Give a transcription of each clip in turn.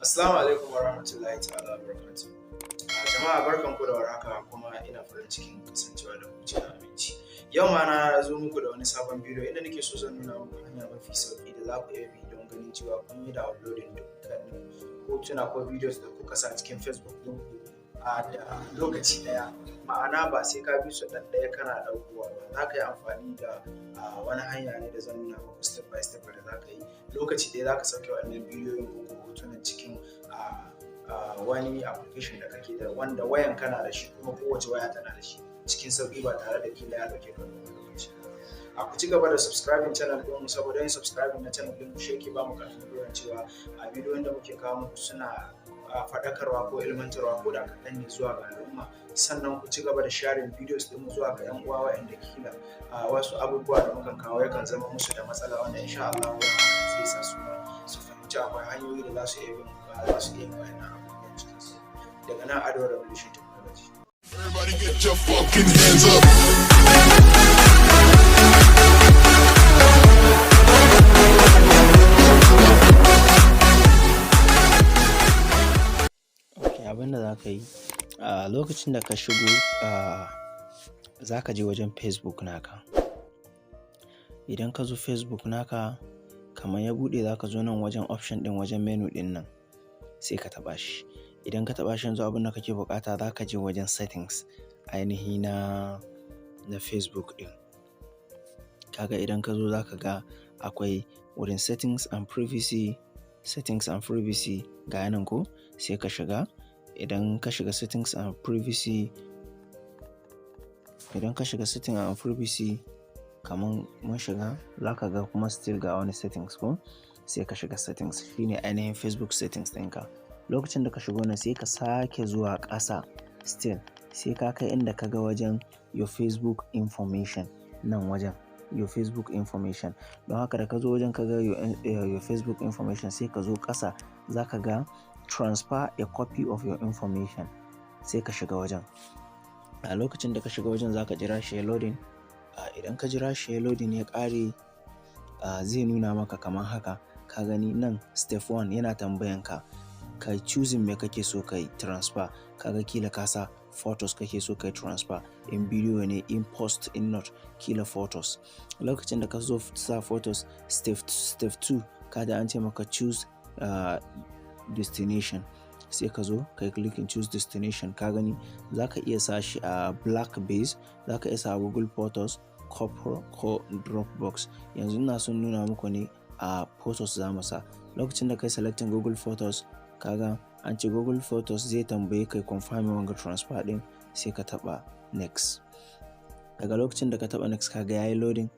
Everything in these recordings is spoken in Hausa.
Assalamu alaikum wa rahmatullahi ta'ala wa barakatuh. Jama'a, barkanku da warhaka, kuma ina farin cikin kasancewa da ku cikin aminci. Yau ma na zo muku da wani sabon bidiyo inda nake so zan nuna muku hanya mafi sauki da za ku iya bi don ganin cewa kun yi downloading dukkanin hotuna ko videos da kuka sa cikin Facebook ɗinku a da lokaci ɗaya. Ma'ana, ba sai ka bi su ɗan ɗaya kana ɗaukowa ba, za ka yi amfani da wani hanya ne da zan nuna muku step by step da za ka yi, lokaci ɗaya za ka sauke waɗannan bidiyoyin ko hotunan cikin wani application da kake da wanda wayan kana da shi, kuma kowace waya tana da shi, cikin sauƙi ba tare da kila ya ɗauke ka wani lokaci. A ku ci gaba da subscribing channel ɗinmu, saboda yin subscribing na channel ɗinmu shi yake ba mu ƙarfin gwiwa cewa a bidiyon da muke kawo muku suna faɗakarwa ko ilmantarwa ko da kaɗan ne zuwa ga al'umma. Sannan ku ci gaba da sharing videos ɗinmu zuwa ga 'yan uwa waɗanda kila wasu abubuwa da mukan kawo yakan zama musu da matsala, wanda insha Allah wannan zai sa su ma su fahimci akwai hanyoyi da za su iya bin, za su iya yin waɗannan abubuwan cikin su. Daga nan Ado Revolution Technology. Everybody get your fucking hands up. Ok, abin da za ka yi a lokacin da ka shigo, za ka je wajen Facebook naka. Idan ka zo Facebook naka, kamar ya buɗe, za ka zo nan wajen option ɗin, wajen menu ɗin nan, sai ka taɓa shi. Idan ka taɓa shi, yanzu abin da kake buƙata, za ka je wajen settings ainihi na Facebook ɗin. Kaga idan ka zo, za ka ga akwai wurin settings and privacy, settings and privacy, ga yanan ko, sai ka shiga. Idan ka shiga settings and privacy, idan ka shiga settings and privacy, kaman mun shiga, za ka ga kuma still ga wani settings ko, sai ka shiga settings, shine ainihin Facebook settings ɗinka. Lokacin da ka shigo nan, sai ka sake zuwa ƙasa still, sai ka kai inda ka ga wajen your Facebook information, nan wajen your Facebook information. Don haka da ka zo wajen ka ga your Facebook information, sai ka zo ƙasa, za ka ga transfer a copy of your information, sai ka shiga wajen. A lokacin da ka shiga wajen, za ka jira shi ya loading. Idan ka jira shi ya loading ya ƙare, zai nuna maka kamar haka. Ka gani nan, step one, yana tambayan ka ka choosing me kake so ka yi transfer. Kaga kila ka sa photos kake so ka yi transfer, in video ne, in post, in not, kila photos. Lokacin da ka zo sa photos, step 2, kada an ce maka choose destination, sai ka zo ka yi clicking choose destination. Ka gani, za ka iya sa shi a Backblaze, za ka iya sa a Google Photos, Copro ko Dropbox. Yanzu ina son nuna muku ne a photos za mu sa. Lokacin da kai selecting Google Photos, kaga an ce Google Photos, zai tambaye kai confirming wanga transfer din, sai ka taba next. Daga lokacin da ka taba next, kaga yayi loading.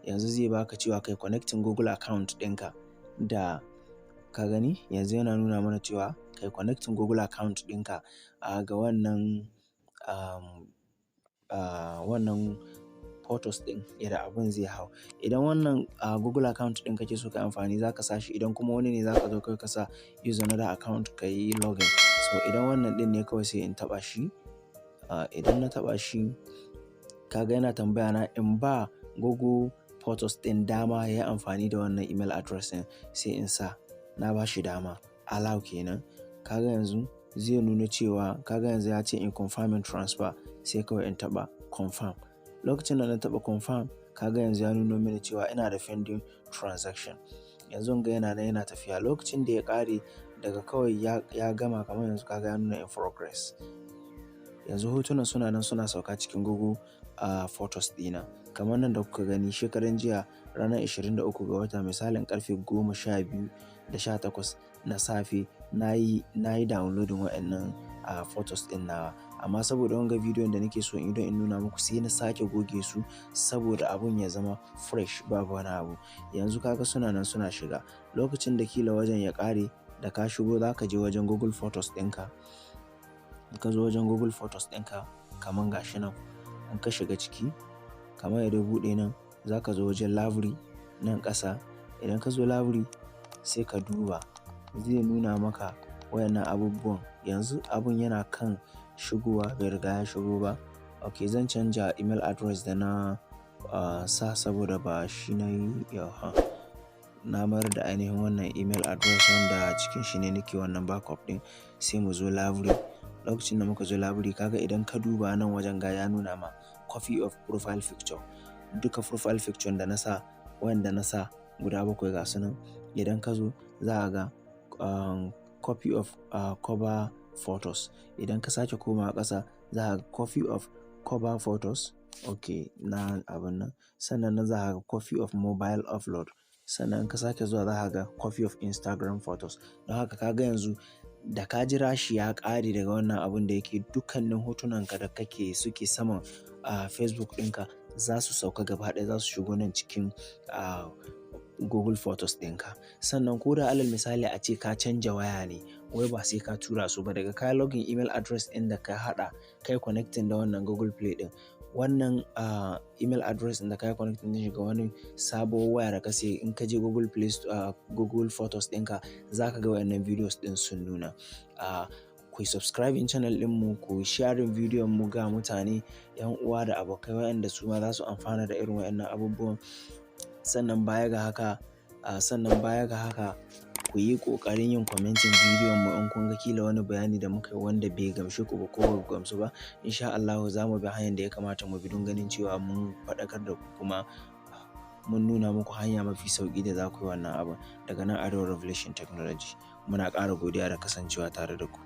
Yanzu zai baka cewa kai connecting Google account ɗinka da, ka gani, yanzu yana nuna mana cewa kai connecting Google account ɗinka a ga wannan photos ɗin, yadda abun zai hau. Idan wannan Google account ɗin kake so ka amfani, za ka sa shi. Idan kuma wani ne, za ka zo kai ka sa use another account ka yi login. So idan wannan ɗin ne, kawai sai in taɓa shi. Idan na taɓa shi, kaga yana tambaya na in ba Google Photos ɗin dama ya yi amfani da wannan email address ɗin, sai in sa na ba shi dama, allow kenan. Kaga yanzu zai nuna cewa, kaga yanzu ya ce in confirming transfer, sai kawai in taɓa confirm. Lokacin da na taɓa confirm, kaga yanzu ya nuno mini cewa ina da pending transaction. Yanzu ga yana nan yana tafiya. Lokacin da ya ƙare, daga kawai ya gama, kamar yanzu kaga ya nuna in progress. Yanzu hotunan suna nan suna sauka cikin Google Photos ɗina. Kamar nan da kuka gani, shekaran jiya, ranar 23 ga wata, misalin karfe 12:18 na safe, na yi downloading waɗannan photos ɗin nawa. Amma saboda wanga bidiyon da nake so in yi don in nuna muku, sai na sake goge su saboda abun ya zama fresh, babu wani abu. Yanzu kaga suna nan suna shiga. Lokacin da kila wajen ya ƙare, da ka shigo, za ka je wajen Google Photos ɗinka. In ka zo wajen Google Photos ɗinka, kaman gashi nan, in ka shiga ciki, kamar yadda buɗe nan, za ka zo wajen library nan ƙasa. Idan ka zo library, sai ka duba, zai nuna maka wayannan abubuwan. Yanzu abun yana kan shigowa, bai riga ya shigo ba. Ok, zan canja email address da na sa saboda ba shi na yi. Yaha. Na mayar da ainihin wannan email address wanda cikin shi ne nake wannan backup ɗin. Sai mu zo library. Lokacin da muka zo library, kaga idan ka duba nan wajen, ga ya nuna ma copy of profile picture. Duka profile picture da na sa, wanda na sa guda bakwai, ga su nan. Idan ka zo za a ga copy of cover photos. Idan ka sake komawa ƙasa, za a ga copy of cover photos. Ok, na abun nan. Sannan nan za a ga copy of mobile upload. Sannan ka sake zuwa, za ka ga copy of Instagram photos. Don haka ka ga yanzu da ka jira shi ya ƙare daga wannan abun da yake, dukkanin hotunanka da kake suke saman Facebook ɗinka za su sauka gaba ɗaya, za su shigo nan cikin Google Photos ɗinka. Sannan ko da alal misali a ce ka canja waya ne, wai ba sai ka tura su ba, daga ka login email address ɗin da ka haɗa kai connecting da wannan Google Play ɗin. Wannan email address ɗin da ka yi connecting ɗin shi ga wani sabuwar waya da ka siya, in ka je Google Play, Google Photos ɗinka, za ka ga wayannan videos ɗin sun nuna. Ku yi subscribing channel ɗinmu, ku sharing bidiyon mu ga mutane, 'yan uwa da abokai waɗanda su ma za su amfana da irin waɗannan abubuwan. Sannan baya ga haka, ku yi ƙoƙarin yin commenting bidiyon mu in kun ga kila wani bayani da muka yi wanda bai gamshe ku ba ko ba ku gamsu ba. In sha Allahu za mu bi hanyar da ya kamata mu bi don ganin cewa mun faɗakar da ku kuma mun nuna muku hanya mafi sauƙi da za ku yi wannan abun. Daga nan Arewa Revelation Technology, muna ƙara godiya da kasancewa tare da ku.